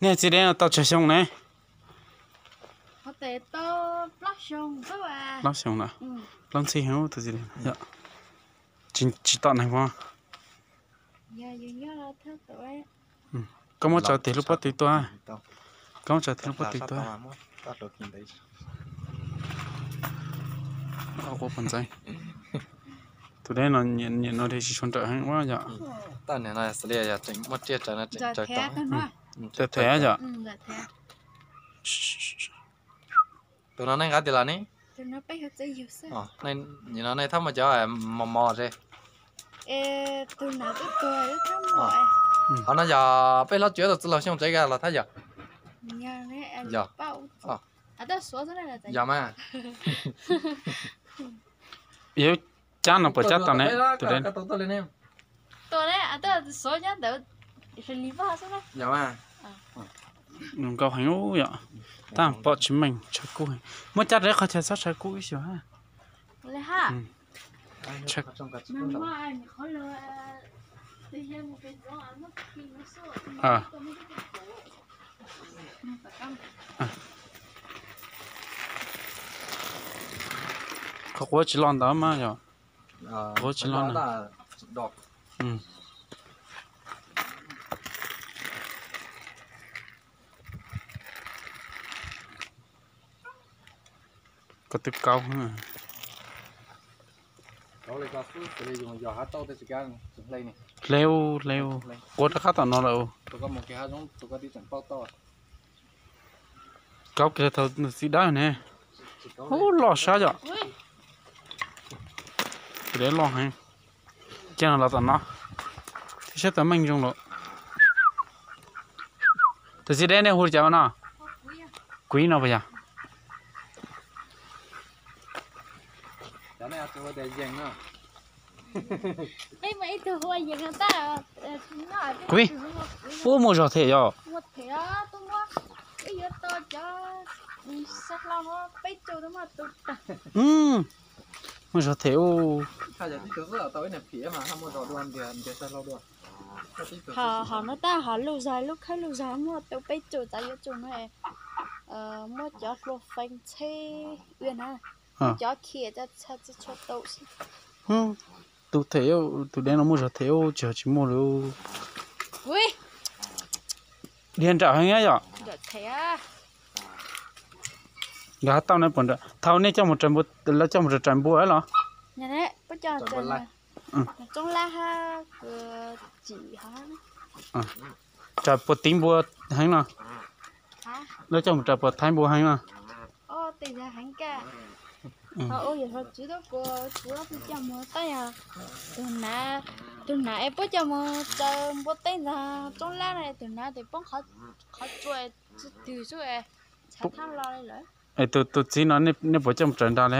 Nej txiv dev no tau tsawg xyoo ne? Plaub xyoo lawm. Plaub ntxhib heev tus txiv dev. Tsis tom neeg puas? Koj muab tso tes lub pob tw tuaj. Koj muab tso tes lub pob tw tuaj. Tus dev no nyiam no tsis tshua nrawm heev ua yom. Tseem them yom. Tus no nej nqa tias los ne? Nim no nej thab mus cov mos mos ze. Qhov no yog peb hlob tsuav tus txiv laug Xyooj tsev los thab yog? Yog. Yog mas. Yuav cab no puas cab tau ne? Nkauj heev yom. Tab pom tsis meej, tshav kub heev. Muab cab rau qhov chaw txhob tshav kub ib xyoos. Qhov quav tsis loj ntawd mas yog. Quav tsis loj na. Koj twb kaub. Hle u, hle u. Quav rov qab tom no lawm. Kaub kiag thaum nws txiv dawb ne. Ub, loj sab yom. Tus dev loj heev. Cia no los tom no thiab saib tau meej zoo lawm. Tus txiv dev nej hu li cas no? Kuiv no puas yog? Kuiv, ub, muaj zog them yom. Muaj zog them ub. Hom no tab hom luj zog lub khawb luj zog muaj tau peb caug txav yuav tsum no. Muaj cov hlua feeb txheb ua na, muaj cov khiam txhaj txhua tau xwb. Tus them, tus dev no muaj zog them ub, tsis yog tsis muaj li. Dhia nrawm heev yom. Nkawd tau ne, thaum nej coj mus, lawv coj mus raws npua los? Txoob lab hab, tsim hab. Raws puas tiv npua heev no? Lawv coj mus raws puas thaib npua heev no? Tus hnav es puab coj mus tsaws npua teb ntag, txoob lab no tus hnav tes poob qhov tsua tsi twg xwb, tshav thaj lo li lawm. Tus txiv no nej puas coj mus raws nrad li?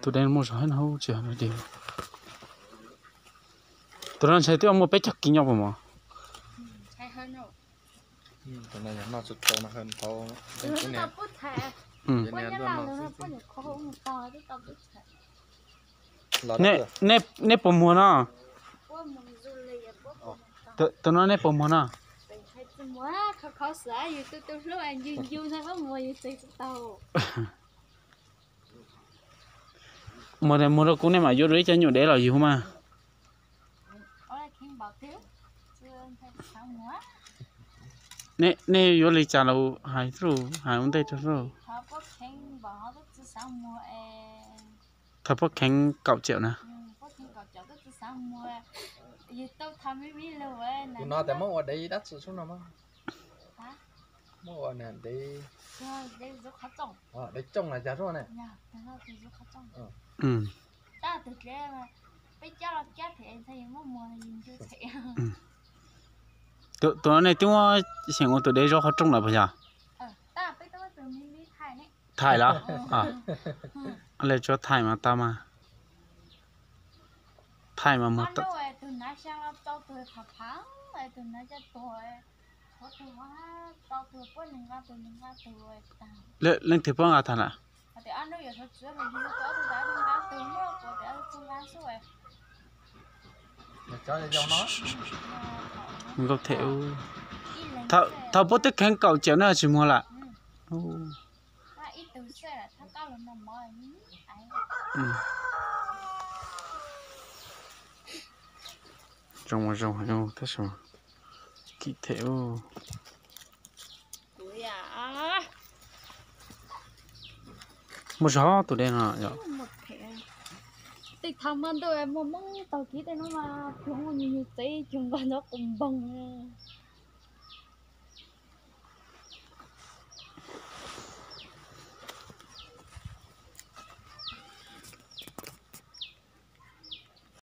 Tus dev muaj zog no tsis yog. Tus no ntshai twb muaj peb caug kis nyob puas mog? Nej puas muag no? Tus no nej puas muag no? Muag, muag rau kuv, nej mam yuav dua ib co nyuam dev los yug mas. Nej yuav li cas los hais, hais ua ntej rau. Thaum puab kheev kaum cawm na. Tus no tes muab ua dev dab tsi sub no mas? Muab ua dev, dev cooj los yog sub ne? Tus no nej twb muab xyeem ua tus dev zov qhov rooj lawm puas yog? Thaim los? Le tsuav thaim mas tau mas. Thaim mas muag. Leej twg puab nqa tag lawm? Nkauj them. Thaum puab twb kheev kaum cawm no tsis muag lawm. Zoo zoo tab sis kim them. Muaj zog tus dej no yom. Tej thaum mas ntawd muaj Hmoob tau kiv tej no mas pluag nyuag nyuag txev cuag nkaus ntawd qus npoog.